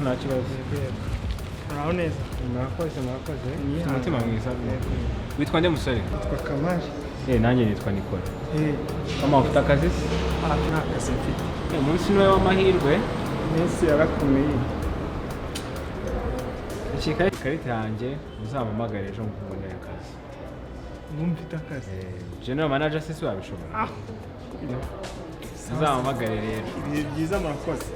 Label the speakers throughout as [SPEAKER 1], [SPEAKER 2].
[SPEAKER 1] Nta kibazo.
[SPEAKER 2] Yego. Muraho neza.
[SPEAKER 1] Murakoze, murakoze.
[SPEAKER 2] Mwihangane.
[SPEAKER 1] Umutima mwiza.
[SPEAKER 2] Yego.
[SPEAKER 1] Witwa nde, musore?
[SPEAKER 2] Nitwa Kamari.
[SPEAKER 1] Nanjye nitwa Nikora.
[SPEAKER 2] Eh,
[SPEAKER 1] Mama, ufite akazi se?
[SPEAKER 2] Ah, nta kazi mfite.
[SPEAKER 1] Umunsi niwe w'amahirwe.
[SPEAKER 2] Iminsi yarakomeye.
[SPEAKER 1] Akika ikarita yanjye, uzampamagare ejo nkubonere akazi.
[SPEAKER 2] Ubu mfite akazi.
[SPEAKER 1] General manager se si wabishobora?
[SPEAKER 2] Ah.
[SPEAKER 1] Uzampamagare rero.
[SPEAKER 2] Ibihe byiza, murakoze.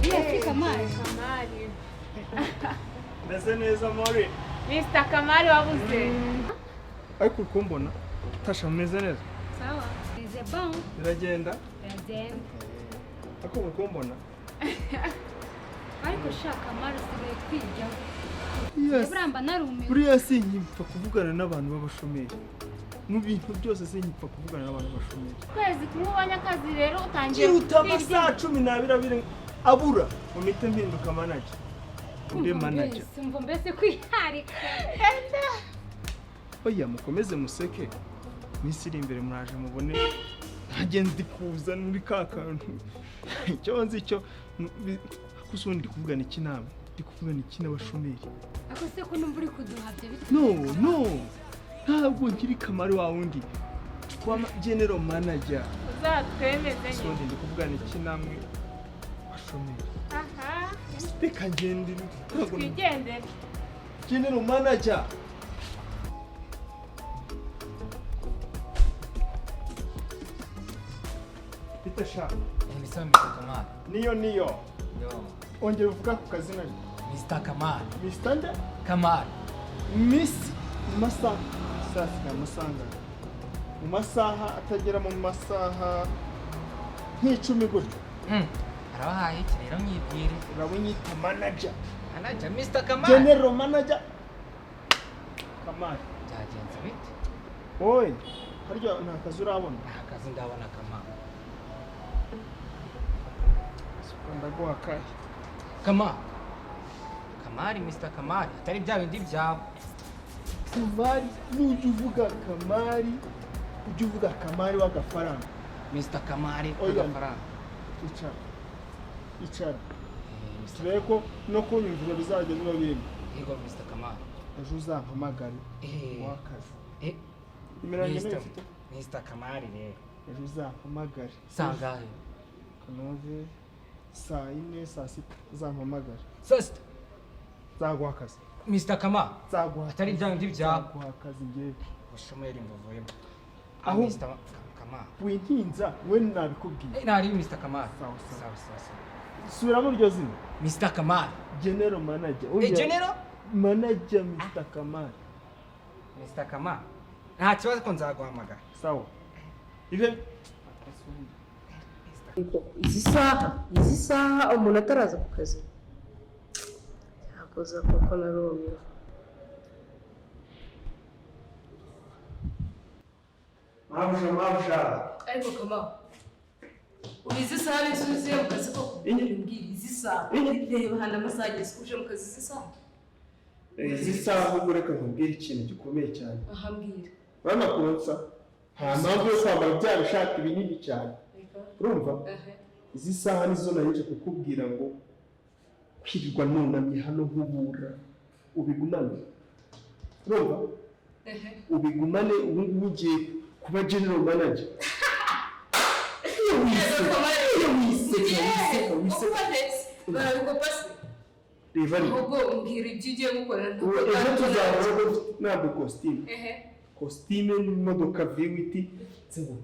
[SPEAKER 3] Iya, Kamari.
[SPEAKER 4] Kamari.
[SPEAKER 2] Meze neza, Mori.
[SPEAKER 4] Mr. Kamari wabuze.
[SPEAKER 2] Ariko uri kumbona? Tasha, mumeze neza?
[SPEAKER 4] Sawa.
[SPEAKER 3] C'est bon.
[SPEAKER 2] Biragenda?
[SPEAKER 3] Biragenda.
[SPEAKER 2] Ariko uri kumbona?
[SPEAKER 3] Ariko sha Kamari, usigaye twiryaho.
[SPEAKER 2] Yes.
[SPEAKER 3] Buramba narumiwe.
[SPEAKER 2] Buriya sinkipfa kuvugana n'abantu b'abashomeri. Mu bintu byose sinkipfa kuvugana n'abantu b'abashomeri.
[SPEAKER 4] Kwezi kumwe ubonye akazi rero utangiye
[SPEAKER 2] Kiruta amasaha 12 abiri abura mu mite mpinduka manager. Mbe manager.
[SPEAKER 3] Umva mbese kwiharika.
[SPEAKER 2] Oya, mukomeze museke. Iminsi iri imbere muraje mubone ntajye ndi kuza muri ka kantu. Icyo nzi cyo gusa ubundi ndi kuvugana iki nawe? Ndi kuvugana iki n'abashomeri?
[SPEAKER 3] Ako se ko numva uri kuduhabya bite?
[SPEAKER 2] No, no, ntabwo nkiri Kamari wa wundi wa general manager.
[SPEAKER 4] Uzatwemeze
[SPEAKER 2] So
[SPEAKER 4] nyine.
[SPEAKER 2] ndi kuvugana iki namwe bashomeri?
[SPEAKER 4] Aha.
[SPEAKER 2] Reka ngende, ntabwo
[SPEAKER 4] Twigendere.
[SPEAKER 2] General manager. Bite sha?
[SPEAKER 5] Ni sawa, Mr. Kamari.
[SPEAKER 2] Niyo niyo.
[SPEAKER 5] Yo,
[SPEAKER 2] Ongera uvuga ku kazina rye.
[SPEAKER 5] Mr. Kamari.
[SPEAKER 2] Mr. Nde?
[SPEAKER 5] Kamari.
[SPEAKER 2] Miss mu masaha saa sita, amasanga mu masaha atagera mu masaha nk'icumi gutyo.
[SPEAKER 5] Arabahaye iki rero, mwibwire?
[SPEAKER 2] Uraba unyita manager.
[SPEAKER 5] Manager Mr. Kamari.
[SPEAKER 2] General manager Kamari.
[SPEAKER 5] Byagenze bite?
[SPEAKER 2] Wowe harya nta kazi urabona?
[SPEAKER 5] Nta kazi ndabona, Kamari.
[SPEAKER 2] Ndaguha akahe?
[SPEAKER 5] Kamari. Kamari, Mr. Kamari. Atari bya bindi byawe.
[SPEAKER 2] Kamari, nujya uvuga Kamari ujya uvuga Kamari w'agafaranga.
[SPEAKER 5] Mr. Kamari
[SPEAKER 2] Oya.
[SPEAKER 5] agafaranga.
[SPEAKER 2] Icara, icara.
[SPEAKER 5] Mr.
[SPEAKER 2] Turebe ko no kunyumvira bizajya biba birimo.
[SPEAKER 5] Yego, Mr. Kamari.
[SPEAKER 2] Ejo uzampamagare w'akazi. Nimero yanjye nayo
[SPEAKER 5] Mr.
[SPEAKER 2] ufite.
[SPEAKER 5] Mr. Kamari rero.
[SPEAKER 2] Ejo uzampamagare.
[SPEAKER 5] Sangahe?
[SPEAKER 2] Kanove saa 4, saa 6 uzampamagare.
[SPEAKER 5] Saa sita.
[SPEAKER 2] Nzaguha akazi.
[SPEAKER 5] Mr. Kamari.
[SPEAKER 2] Nzaguha
[SPEAKER 5] Atari
[SPEAKER 2] akazi.
[SPEAKER 5] bya bindi byawe.
[SPEAKER 2] Nzaguha akazi ngewe.
[SPEAKER 5] Ubushomeri mbuvuyemo.
[SPEAKER 2] Aho-
[SPEAKER 5] Mr. Kamari.
[SPEAKER 2] Wintinza, we nabikubwiye.
[SPEAKER 5] Nari Mr. Kamari.
[SPEAKER 2] Sawa, sawa.
[SPEAKER 5] Sawa, sawa, sawa.
[SPEAKER 2] Subiramo iryo zina.
[SPEAKER 5] Mr. Kamari.
[SPEAKER 2] General manager.
[SPEAKER 5] General?
[SPEAKER 2] Manager Mr. Kamari.
[SPEAKER 5] Mr. Kamari. Nta kibazo ko nzaguhamagara.
[SPEAKER 2] Sawa, ibyo.
[SPEAKER 6] Izi saha umuntu ataraza ku kazi cyakoze koko narumiwe.
[SPEAKER 2] Mabuja, mabuja.
[SPEAKER 6] Ariko Kama, ubu izi saha nizo uziye mu kazi koko? Mbwira, izi saha, reba hano amasaha ageze, uje mu kazi izi saha?
[SPEAKER 2] Izi saha ahubwo reka nkubwire ikintu gikomeye cyane.
[SPEAKER 6] Aha, mbwira.
[SPEAKER 2] Urabona konsa, nta mpamvu yo kwambara bya bishati binini cyane.
[SPEAKER 6] Reka.
[SPEAKER 2] Urumva?
[SPEAKER 6] Aha.
[SPEAKER 2] Izi saha nizo naje kukubwira ngo kwirirwa nunamye hano nkubura ubigumane, urumva?
[SPEAKER 6] Ehe.
[SPEAKER 2] Ubigumane. Ubu ngubu ugiye kuba general manager. Iyo wiseka, iyo wiseka, wiseka, wiseka.
[SPEAKER 6] Barabikopa se?
[SPEAKER 2] Reba reba.
[SPEAKER 6] Ahubwo mbwira ibyo ugiye gukora.
[SPEAKER 2] Ubu ejo tuzahora nambaye kositimu.
[SPEAKER 6] Ehe.
[SPEAKER 2] Kositime n'imodoka VW nzego.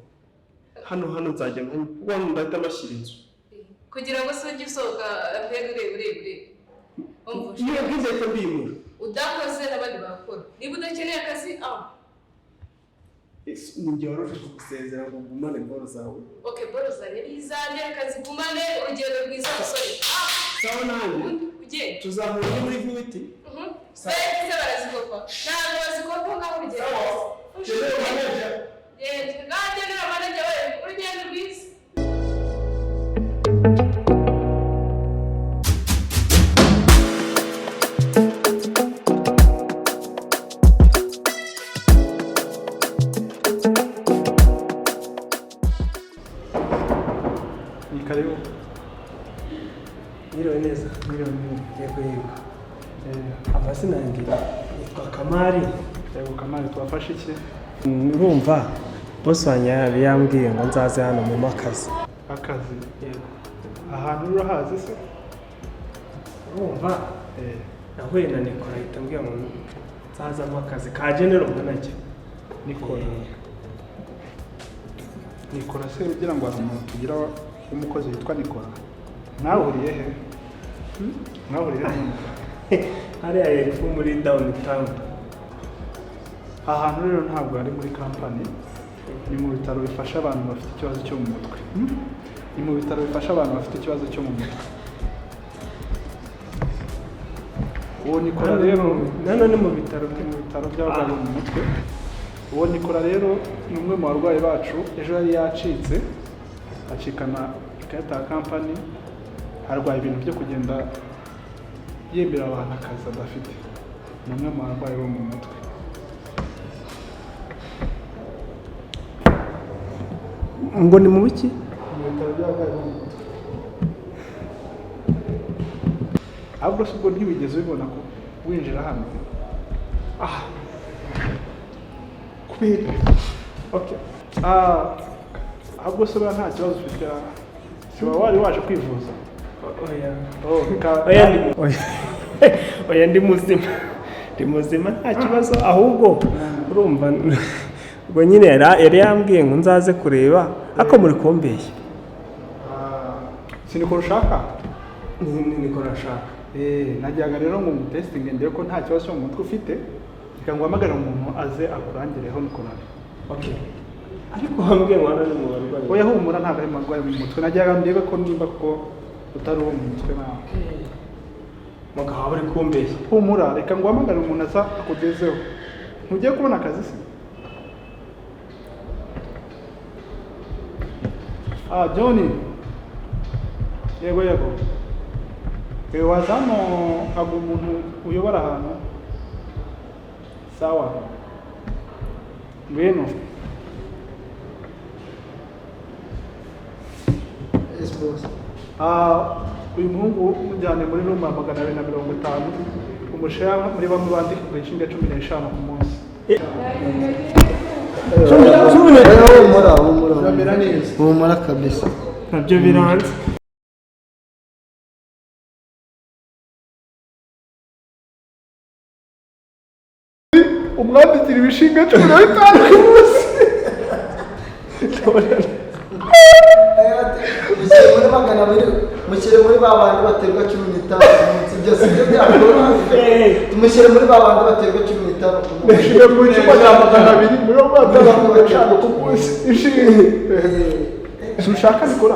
[SPEAKER 2] Hano nzajya nka kuko hano ndahita mashyira inzu.
[SPEAKER 6] Kugira ngo se ujye usohoka mbega ureba ureba ureba, umva.
[SPEAKER 2] Iyo bwiza ahita mbimura.
[SPEAKER 6] Udakoze n'abandi bakora, niba udakeneye akazi aho.
[SPEAKER 7] Mu gihe wari uje kugusezera ngo ugumane boro zawe.
[SPEAKER 6] Okay, boro zanjye ni izanjye, reka nzigumane. Urugendo rwiza, musore.
[SPEAKER 7] Sawa, nanjye.
[SPEAKER 6] Ubundi ugenda.
[SPEAKER 7] Tuzahura uri muri vuwiti.
[SPEAKER 6] Se barazikopa? Ntabwo bazikopa. Ngaho urugendo rwiza. Genda ngaho, gendera manager we, urugendo rwiza.
[SPEAKER 2] Ni karibu.
[SPEAKER 7] Mwiriwe neza.
[SPEAKER 2] Mwiriwe neza.
[SPEAKER 7] Yego yego. Amazina yanjye yitwa Kamari.
[SPEAKER 2] Yego Kamari, twafashe iki?
[SPEAKER 7] Urumva, boss wanjye yari yambwiye ngo nzaze hano mu akazi.
[SPEAKER 2] Akazi?
[SPEAKER 7] Yego.
[SPEAKER 2] Ahantu urahazi se?
[SPEAKER 7] Urumva, nahuye na Nikora ahita ambwira ngo nzazamo akazi ka general manager.
[SPEAKER 2] Nikora? Nikora se ugira ngo hari umuntu tugira w'umukozi witwa Nikora? Mwahuriye he? Mwahuriye he?
[SPEAKER 7] Hariya hepfo muri downtown.
[SPEAKER 2] Aha hantu rero ntabwo ari muri kampani, ni mu bitaro bifasha abantu bafite ikibazo cyo mu mutwe. Ni mu bitaro bifasha abantu bafite ikibazo cyo mu mutwe. Uwo Nikora rero
[SPEAKER 7] Nano ni mu bitaro?
[SPEAKER 2] Ni mu bitaro by'abarwayi bo mu mutwe. Uwo Nikora rero ni umwe mu barwayi bacu. Ejo yari yacitse, acikana ikarita ya kampani, arwaye ibintu byo kugenda yemera abantu akazi adafite. Ni umwe mu barwayi bo mu mutwe.
[SPEAKER 7] Ngo ni mu biki?
[SPEAKER 2] Mu bitaro by'abarwayi bo mu mutwe. Ahubwo se ubwo ntiwigeze ubibona ko winjira hano? Ah, kubera, okay, ah, ahubwo se buriya nta kibazo ufite? Si waba wari waje kwivuza?
[SPEAKER 7] Oya.
[SPEAKER 2] Oh,
[SPEAKER 7] Oya, oya, ndi muzima, ndi muzima, nta kibazo. Ahubwo urumva, ubwo nyine yari yambwiye ngo nzaze kureba, ariko muri kumbeshya.
[SPEAKER 2] Si Nikora ushaka?
[SPEAKER 7] Ni Nikora nshaka.
[SPEAKER 2] Eh, najyaga rero ngo mutesitinge ndebe ko nta kibazo cyo mu mutwe ufite. Reka nguhamagare umuntu aze akurangireho Nikora.
[SPEAKER 7] Okay, ariko wambwiye ngo hano ni mu barwayi.
[SPEAKER 2] Oya, humura, ntabwo ari mu barwayi mu mutwe. Najyaga ndebe ko nimba ko utari uwo mu mutwe nawe.
[SPEAKER 7] Mugabo, waba uri kumbeshya.
[SPEAKER 2] Humura, reka nguhamagare umuntu aza akugezeho. Ntugiye kubona akazi se? Ah, John. Yego yego. Eh, waza hano nkaguha umuntu uyobora ahantu. Sawa. Ngwino.
[SPEAKER 8] Yes, boss.
[SPEAKER 2] Ah, uyu muhungu mujyane muri room ya 250, umushahara muri bamwe bandika inshinga 15 ku munsi.
[SPEAKER 8] Oya, humura, humura.
[SPEAKER 2] Uramera neza.
[SPEAKER 8] Humura kabisa.
[SPEAKER 7] Nabyo biranze.
[SPEAKER 2] Umwandikira ibishinga 15 ku munsi.
[SPEAKER 8] Mushyire muri 200, mushyire muri ba bandi baterwa 15 ku munsi. Ibyo si byo byakora. Tumushyire muri ba bandi baterwa 15 ku munsi.
[SPEAKER 2] Inshinga mu cyumba cya 215 ku munsi. Inshinga. Si ushaka Nikora?